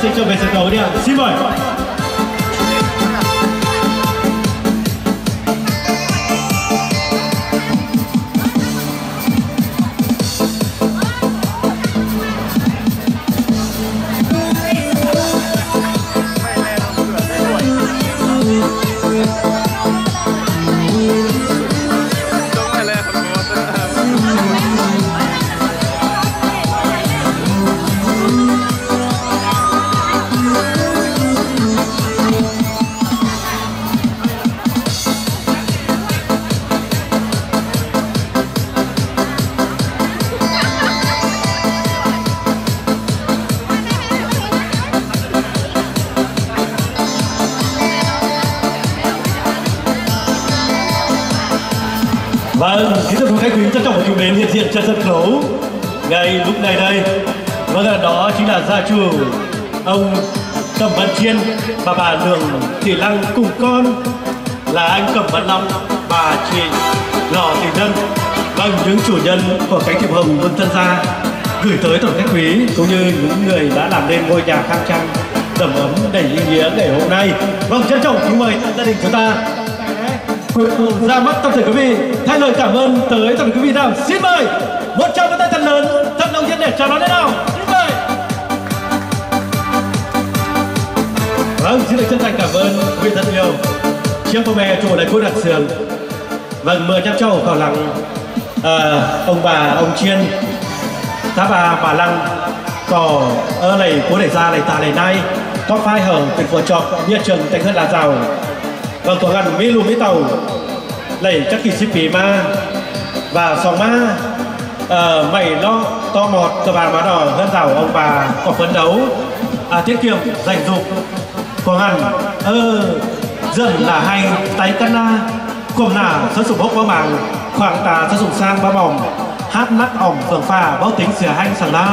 Xin chào về sân khấu đi ạ. Xin mời. Vâng, kính thưa quý khách quý, trân trọng kính mến, hiện diện trên sân khấu, ngay lúc này đây, vâng, đó chính là gia chủ ông Cẩm Văn Chiên, bà, bà Lương Thị Lăng cùng con là anh Cẩm Văn Long, bà chị Lò Thị Nhân. Vâng, những chủ nhân của cái tiệc hồng mừng tân gia gửi tới tổng khách quý cũng như những người đã làm nên ngôi nhà khang trang đầm ấm đầy ý nghĩa ngày hôm nay. Vâng, trân trọng kính mời gia đình chúng ta ra mắt toàn thể quý vị, thay lời cảm ơn tới toàn thể quý vị nào. Xin mời một tràng vỗ tay thật lớn, thật nồng nhiệt để chào đón thế nào. Xin mời. Vâng, xin được chân thành cảm ơn quý vị thân yêu. Trước cô mẹ chủ đại quốc Đặng Sương. Vâng, mưa chăm châu khảo lắng, ờ, ông bà, ông Chiên, tháp bà, bà Lăng, có ở đây, cô đẩy ra, đẩy ta, đẩy nay, có phải hở, tình của chọc, biết trường, tình hơn là giàu. Vâng, có ngăn, mỹ lù, mỹ tàu, đẩy chắc kỳ xíp phí mà, và song má, ờ, mày nó, to mọt, cờ bà mà đỏ, hơn giàu, ông bà, có phấn đấu, à, tiết kiệm, dành dụm, ພວກນັ້ນ ເອີ ເຈື່ອນລະໄຮ ໄຕກັນນາ ກ້ວມໜ້າ ຊະສຸມຫົກບໍ່ໝາງ ຂວາງຕາ ຊະສຸມຊ້າງບໍ່ໝອມ ຮັກນັກອອມເຟືອງຟ້າ ເວົ້າເຕັງເສືອແຮ່ງສັງນາ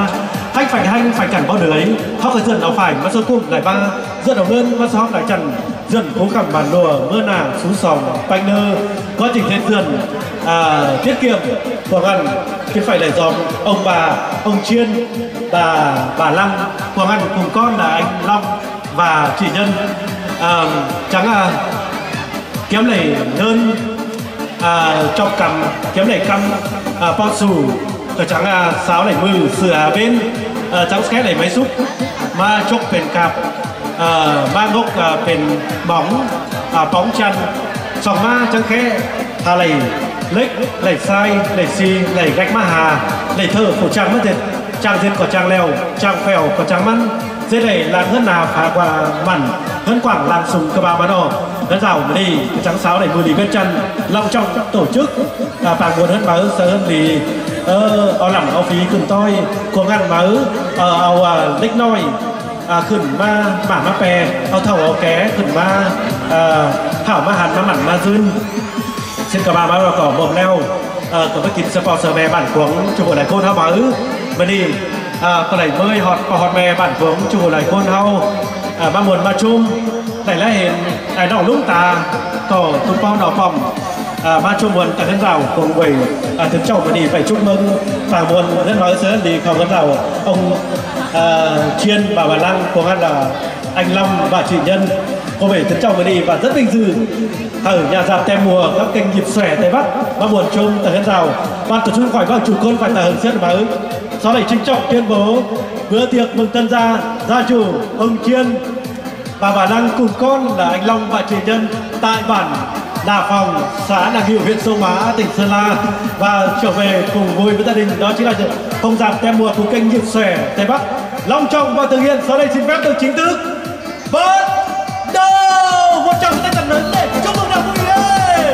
ໃຫ້ໄຟແຮ່ງໄຟກັນບໍ່ເດືອຍ ເຮົາກະເຈື່ອນເອົາຝ້າຍມາຊອກກຸ້ມຫຼາຍບ້າ ເຈື່ອນເອົາເງິນມາຊອກຫຼາຍຈັນ ເຈື່ອນພູຄຳບ້ານນົວ ເມື່ອໜ້າຊູສອງ ໄປເນີ ກໍຈຶ່ງເຮັດເຮືອນ ອາ ກຽດກຽມ ພວກນັ້ນ ເກັບໄຟໄຫຼຊອງ ອົງບາ ອົງຊຽນ ບາ ບາລັງ ພວກນັ້ນ ກຸມກ້ອນ ລາຍລອງ ວ່າຊິເງິນ ເອີ່ມ ຈັ່ງ ອາ ກຽມໄຫຼເງິນ ອາ ຈອບກຳ ກຽມໄຫຼກຳ ອາ ປອດສູ ກະຈັ່ງ ອາ ຊາວໄຫຼມື ເສືອເບັນ ເອີ່ ຈັງສະແຄໄຫຼໄມ້ສຸກ ມາຈົກເປັນກັບ ເອີ່ ມານົກ ອາ ເປັນບອງ ອາ ປອງຈັນ ສອງມາຈັງແຄ ພາໄຫຼເຫຼັກ ໄຫຼຊາຍ ໄຫຼຊີ ໄຫຼແກກມາຫາ ໄຫຼເທີ ຜູ້ຈ້າງມາເດັດ ຈ້າງເດັດກໍຈ້າງແລ້ວ ຈ້າງແຟວກໍຈ້າງມັນ ເສຍໄດ້ລານເຮືອນໜາຝາກວ່າມັນ ເຮືອນກວ້າງລານສູງກະບາມານອ ເຮືອນສາວມື້ນີ້ ກະຈັງສາວໄດ້ມື້ດີເວັນຈັນ ລຳຈ້ອງໂຕຈຶກ ອາ ປາກມວນເຮືອນເໝີ ສະເຮືອນດີ ເອີ ເອົາລຳເອົາຟີຂຶ້ນຕ້ອຍ ຄວາມງານເໝີ ເອີ ເອົາ ອາ ເດັກນ້ອຍ ອາ ຂຶ້ນມາ ໝາມາແປ ເອົາເຖົ້າເອົາແກ່ຂຶ້ນມາ ເອີ ເຖົ້າມາຫັນ ມາໝັ້ນ ມາຊືນ ເຊັ່ນກະວ່າມາແລ້ວກໍໝົດແລ້ວ ເອີ ກໍມາກິນສະເປົາສະແບບ້ານຂວາງຈຸຜູ້ຫຼາຍຄົນເຮົາມາ ເອີ ມື້ນີ້ ເອີ ກໍໄດ້ເມີຍຮອດພໍ່ຮອດແມ່ບ້ານຂວາງຈຸຜູ້ຫຼາຍຄົນເຮົາ ເອີ ມາມ່ວນມາຊຸມ ໄດ້ລະເຫັນອ້າຍນ້ອງລຸງຕາ ກໍຕຸ້ມປ້ອມນ້ອງປ້ອມ ເອີ ມາຊຸມມ່ວນກັນເຖິງລາວຄົງເວີຍ ເອີ ເຖິງເຈົ້າມື້ນີ້ໄປຊຸມເບິ່ງ ຝາກມ່ວນເຮືອນເໝີເຊີນດີເຂົ້າເຮືອນລາວ ອົງ ເອີ ຊຽນບາວາລັງ ພວກນັ້ນລະ ອັງລຳບາຊີເຢັນ ໂກເວເຖິງເຈົ້າມື້ນີ້ ບາດເຈັດເປັງຊື່ ເອີ ຍາສາບແຕ້ມມົວ ກັບເກັງຢິບແສແຕ່ບັດ ມາມ່ວນຊົມຕະເຮືອນລາວ ບາດຕະຊຸນຂ້ອຍເວົ້າຈູຄົນໄຟຕາເຫິງເຊືອນເໝີ ສາໄຫຼຊິງຈອກຕຽນໂບ ເບືອຕຽກເມືອງຕັນຊາ ຊາຈູ ເອີງຄຽນ ບາບາລັງກຸນກອນ ລະອັງລອງບາເຈເຢິນ ຕາຍບ້ານ ນາຟັງ ສານາກິວ ເພັດໂຊມາ ຕິງເຊລາ ບາເຈົ້າເວກຸງໂວຍ ເວຕາດິນ ດອນຈິລາ ພົງສັກ ແຕ້ມມົວ ຜູ້ເກັ່ງຍຶດແຊ ແຕ່ບັດ ລອງຈອງ ບາເຕີງຮຽນ ສາໄລຊິນແບບເຕີງຈິງຕຶກ ເບີດ ໂດ ຫົວເຈົ້າໄດ້ກັນເລີຍ ເລກ ຈົບເບິ່ງໜ້າຜູ້ນີ້ເລີຍ.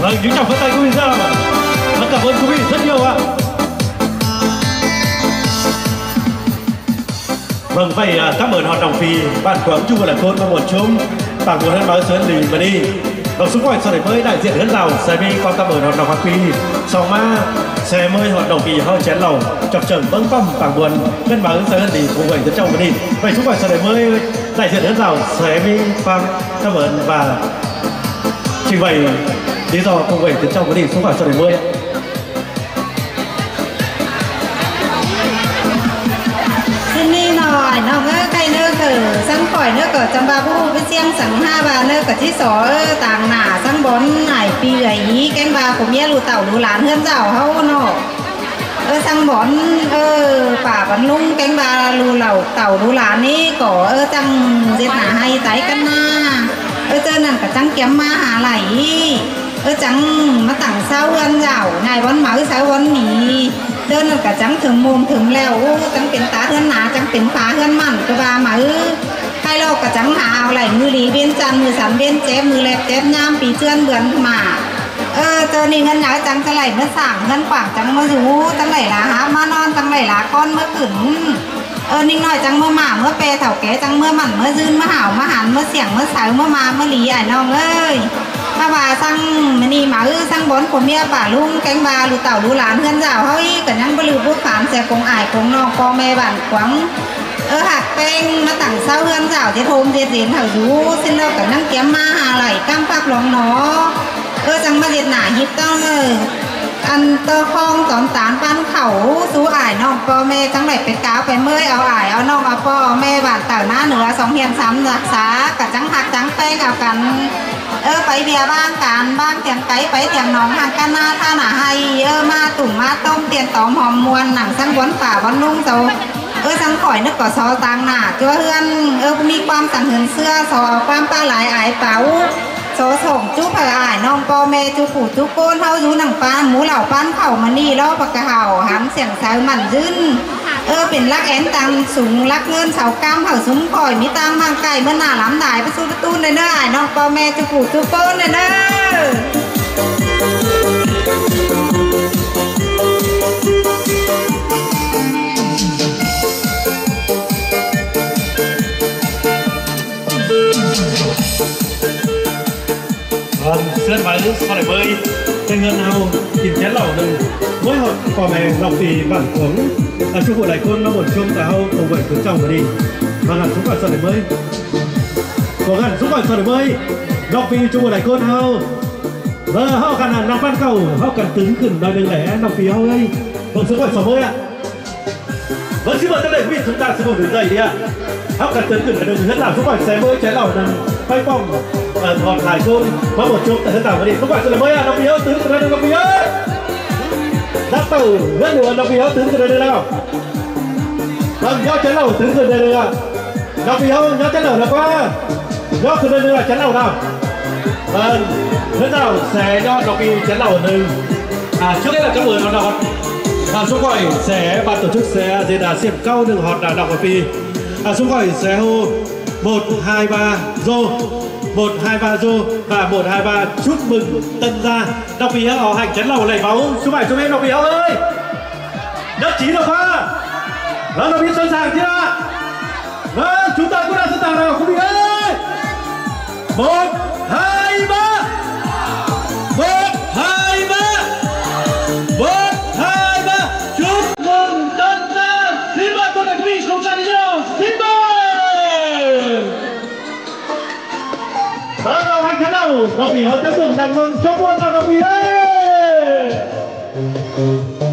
Vâng, kính chào phó tay quý vị ra. Và cảm ơn quý vị rất nhiều ạ. Vâng, vậy, à, cảm ơn hoạt động vì bạn của chúng tôi là thôn Mã Muôn Chôm, bạn của Hân Báo Sơn Lì mà đi. ສະໄໝ ສະໄໝ ໄດ້ເສດເຮືອນລາວ ສະໄໝ ຄວາມຕະເມີນ ຮອດນ້ອງພັກປີ ສອງມາ ສະໄໝ ຮອດນ້ອງປີ ເຮົາແຈນເລົ່າ ຈັບເຈີງ ເບິ່ງປ້ອມ ປາກບວນ ເງິນບາງ ສະເງິນດີ ຜູ້ໄວເປັນເຈົ້າມື້ນີ້ ໄປສະໄໝ ສະໄໝ ໄດ້ເສດເຮືອນລາວ ສະໄໝ ຄວາມຕະເມີນ ວ່າ ຊິໄວ ດີຕໍ່ຜູ້ໄວເປັນເຈົ້າມື້ນີ້ ສະໄໝ ສະໄໝ. ຊິນີ້ໜ້ອຍນ້ອງເອີຍ ໄກ່ເນີເກີ ສັງຂ້ອຍເນີກໍຈຳວ່າບໍ່ຮູ້ໄປສຽງສັງຫາວ່າເນີກໍຊິສໍເອີ ຕາງໜ້າສັງບອນ ຫາຍປີເອື້ອຍອີ ແກ້ງວ່າຜົວເມຍລູກເຕົ້າລູກຫຼານເຮືອນເຈົ້າເຮົາເນາະ ເອີ ສັງບອນ ເອີ ປ້າບັນລຸງ ແກ້ງວ່າລູກເຕົ້າລູກຫຼານນີ້ກໍ ເອີ ຈັ່ງເຮັດໜ້າໄຮ່ໄຖກັນນາ ເອີ ເຈີນັ້ນກໍຈັ່ງກຽມມາຫາໄລ່ ເອີ ຈັ່ງມາຕັ້ງເຊົາເຮືອນເຈົ້າ ນາຍວັນເໝີເຊົາວັນໜີ ເດີນນັ້ນກະຈັ່ງເຖິງໂມງເຖິງແລ້ວ ໂອ້ ຈັ່ງເປັນຕາເຮືອນໜາ ຈັ່ງເປັນຝາເຮືອນໝັ້ນ ກະວ່າມາເອີ ໃຜລອກກະຈັ່ງຫາເອົາໄຫຼ ມື້ດີເວັນຈັນ ມື້ສັນເວັນແຈມ ມື້ແລບແຈມຍາມ ປີເຈື່ອນເດືອນມາ ເອີ ເຈົ້ານີ້ເງິນຫຍັງຈັ່ງຈະໄຫຼມາສ້າງ ເຮືອນກວ້າງຈັ່ງມາຢູ່ ຈັ່ງໄຫຼລະຫາບມານອນ ຈັ່ງໄຫຼລະກ່ອນມາຂຶ້ນ. ເອີ ນິງນ້ອຍຈັ່ງເມືອໝາເມືອແປ ເຖົ້າແກ່ຈັ່ງເມືອໝັ້ນເມືອຍືນ ເມືອຫາວເມືອຫານ ເມືອສຽງເມືອສາວ ເມືອມາເມືອຫຼີ ອ້າຍນ້ອງເອີຍ. ມາວ່າສັງມື້ນີ້ມາອື ສັງບອນຜົວເມຍປ້າລຸງ ແກ້ງວ່າລູກເຕົ້າລູກຫຼານເຮືອນເຈົ້າເຮົາອີກ ກໍຍັງບໍ່ລືມບຸດຝານແຊກົງອ້າຍກົງນ້ອງ ພໍ່ແມ່ບ້ານຂວາງ ເອີ ຮັກແພງ ມາຕັ້ງເຊົາເຮືອນເຈົ້າ ເຮັດໂຮມເຮັດເຮືອນເຮົາຢູ່ ສິ້ນແລ້ວກໍຍັງກຽມມາຫາໄລ່ກຳພັກຫຼວງໜໍ. ເອີ ຈັ່ງມາເຮັດໜ້າຮິບຕ້ອງ ເອີ ອັນຕໍ່ຄອງຕອນຕານປານເຂົ້າ ສູ່ອ້າຍນ້ອງພໍ່ແມ່ ຈັ່ງໄດ້ໄປກາວໄປເມີຍເອົາອ້າຍເອົານ້ອງ ເອົາພໍ່ເອົາແມ່ ບ້ານເຕົ້ານາເໜືອ ສອງຮຽນສາມຮັກສາ ກະຈັ່ງຮັກຈັ່ງແພງເອົາກັນ ເອີ ໄປເວຍບ້ານການ ບ້ານທຽງໄກ ໄປທຽງໜອງ ຮ່າງການນາ ທ່ານາໄຮ່ ເອີ ມາຕຸ້ມມາຕົ້ມ ປ່ຽນຕອມຫອມມ່ວນ ນັ່ງສັງບອນປ້າບອນລຸງເຈົ້າ ເອີ ສັງຂ້ອຍນຶກກໍຊອຕາງໜ້າຕົວເຮືອນ ເອີ ມີຄວາມສັງເຫີນເຊື່ອ ຊອເອົາຄວາມປາຫຼາຍອາຍປາ ໂອ້ ຊອສອງຈຸເພີອ້າຍນ້ອງພໍ່ແມ່ຈຸຜູ້ຈຸຄົນ ເຮົາຢູ່ນັ່ງປານໝູ່ເຫຼົ່າປານເຂົ້າ ມານີ້ລໍປະກະເຮົາ ຫາມສຽງໃສໝັ້ນຍືນ ເອີ ເປັນຫຼັກແອນຕັ້ງສູງ ຫຼັກເງິນເສົາກຳ ເຮົາຊຸມຂ້ອຍມີຕາງມາງໄກ ເມືອໜ້າຫຼຳດາຍ ປະສູປະຕູນເດີ ອ້າຍນ້ອງພໍ່ແມ່ຈຸຜູ້ຈຸຄົນເດີ. ເຊີນໄວ້ ຂໍໄດ້ເບີຍ ແຕ່ເງິນເຮົາກິນແຈນເຫຼົ້າໜຶ່ງ ໂອ້ຍ ຮອດພໍ່ແມ່ນ້ອງປີບ້ານຂອງ ອາ ຊຸຜູ້ຫຼາຍຄົນມາມ່ວນຊົມຕາເຮົາຄົງໄວ້ຄືເຈົ້າມື້ນີ້ ເຮົານັ້ນຊຸມກັນ ຂໍໄດ້ເບີຍ ພວກນັ້ນຊຸມກັນ ຂໍໄດ້ເບີຍ ນ້ອງປີ ຊຸຜູ້ຫຼາຍຄົນເຮົາ ເອີ ເຮົາກັນນະ ນັບປັນເກົ່າ ເຮົາກັນຕຶງຂຶ້ນໜ້ອຍໜຶ່ງແຫຼະ ນ້ອງປີເຮົາເອີຍ ເບິ່ງຊຸມກັນ ສອງເບີຍ ເບິ່ງຊິເບິ່ງຈັ່ງໃດ ມີສຸດຕາຊິບໍ່ຖືກໃຈເດຍ ເຮົາກັນຕື່ນຂຶ້ນອັນໜຶ່ງ ເຮືອນລາວສຸກອຍແຊເບີແຊເລົ່ານັ້ນ ໄປປ້ອມ ເອີ ຖອດຫຼາຍຄົນ ມາໝົດຈົບແຕ່ເຮືອນລາວມື້ນີ້ ສຸກອຍແຊເບີ ນ້ອງປີເອີຍ ຕື່ນຂຶ້ນໜ້ອຍໜຶ່ງ ນ້ອງປີເອີຍ ນັບເຕົ້າເຮືອນຫຼວງ ນ້ອງປີເອີຍ ຕື່ນຂຶ້ນໜ້ອຍໜຶ່ງແລ້ວ ເບິ່ງເຈົ້າແຊເລົ່າ ຕື່ນຂຶ້ນໜ້ອຍໜຶ່ງ ນ້ອງປີເອີຍ ເຈົ້າແຊເລົ່າ ແລ້ວກວ່າ ຍອດຄືເດີນເຮືອຈະເລົ່ານຳ ເອີ ເຮືອນເລົ່າແສຍອດດອກອີຈະເລົ່າໜຶ່ງ ອາ ຊຸກເອລະກະເບີນອນນອນ ອາ ຊຸກອຍແສບາດໂຕຊຸກແສເຊດາຊຽມເກົ້າໜຶ່ງຮອດນານອກປີ ອາ ຊຸກອຍແສໂຮ ໝົດຫາຍບາໂຊ ໝົດຫາຍບາໂຊ ບາໝົດຫາຍບາຊຸກມຶງເຕີນລາ ດອກປີເຮົາເອົາໃຫ້ຈະເລົ່າໄລ່ເບົາ ຊຸກອຍຊຸກເອລະດອກປີເຮົາເອີຍ ດອກຈີດອກຟ້າ ລາວດອກປີເຕີນສາງທີລະ ເອີ ຊຸກຕາກຸນາສະຕາລາວຄຸນເອີຍ ໝົດຫາຍບາ ໝົດຫາຍບາ ໝົດຫາຍບາ ຊຸກເມືອງຕັນຕາ ທີມບານຕົວນັກວິຊາວິຊາ ທີມບານ ເອີ ເອົາໃຫ້ຂະເຈົ້າ ດອກປີເຮົາຈະເບິ່ງດັງເມືອງ ຊົມມ່ວນດອກປີເອີຍ